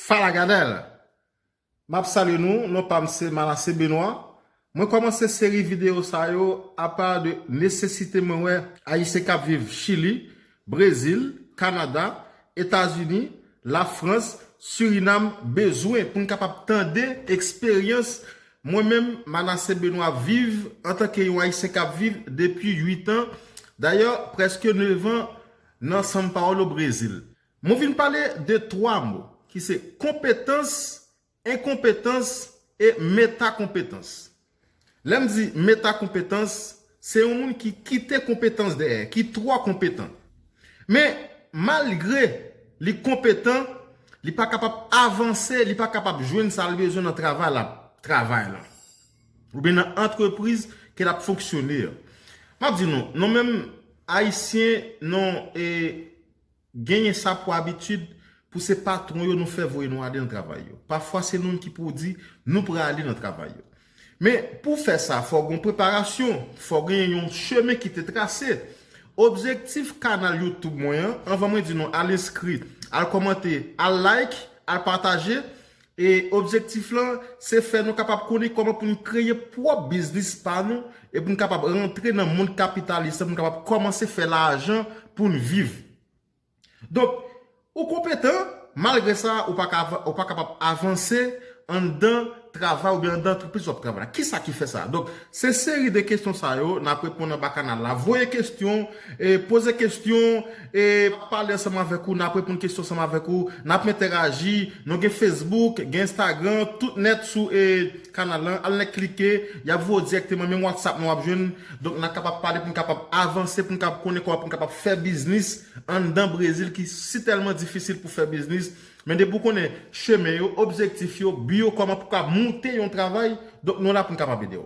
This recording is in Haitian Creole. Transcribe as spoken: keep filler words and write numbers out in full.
Fala galera! M ap salye nou, non pa m se Manassé Benoît. Mwen kòmanse seri videyo sa yo apa de nesesite mwen wè Ayisyen k ap viv Chili, Brezil, Kanada, Etazini, Lafrans, Sirinam bezwen pou n kapab tande eksperyans mwen menm Manassé Benoît viv antanke yon Ayisyen k ap viv depi uit an, dayè prèske nèf an nan São Paulo, Brezil. Mwen vin pale de twa mo ki se konpetans, enkonpetans e metakonpetans. Lè m di metakonpetans, se yon moun ki kite konpetans dèyè, ki twò konpetan. Men, malgre li konpetan, li pa kapab avanse, li pa kapab jwenn sa l bezwen nan travay la, travay la. Oubyen nan antrepriz ke l ap fonksyone an. M ap di nou, nou menm Ayisyen, nou e, genyen sa pou abitid pou se patwon yo nou fè voye nou ale nan travay yo. Pafwa se nou ki pou di nou prale nan travay yo. Men pou fè sa, fò gen preparasyon, fò genyen yon chemen ki te trase. Objektif kanal YouTube mwen an, anvan mwen di nou al enskri, al kòmante, al like, al pataje, e objektif lan, se fè nou kapab konnen kòman pou n kreye pwòp biznis pa nou, e pou n kapab rantre nan mond kapitalis lan, pou n kapab kòmanse fè lajan pou n viv. Donk, ou konpetan, malgre sa, ou pa ka, ou pa kapab avanse anndan travay oubyen anndan antrepriz w ap travay la. Kisa ki fè sa? Donk, se seri de kesyon sa yo, n ap reponn anba kanal la. Voye kesyon, e, poze kesyon, e, pale ansanm avèk ou, n ap reponn kesyon ansanm avèk ou, n ap entèraji, nou gen Facebook, gen Instagram, tout nèt sou, e, kanal lan, al nèk klike, y ap voye w dirèkteman, menm WhatsApp nou w ap jwenn. Donk, n ap kapab pale pou n kapab avanse, pou n kapab konnen kòman pou n kapab fè biznis anndan Brezil ki sitèlman difisil pou fè biznis. Men depi w konnen chemen yo, objektif yo, bi yo, kòman pou w ka moute yon travay, donk nou la pou n kapab ede w.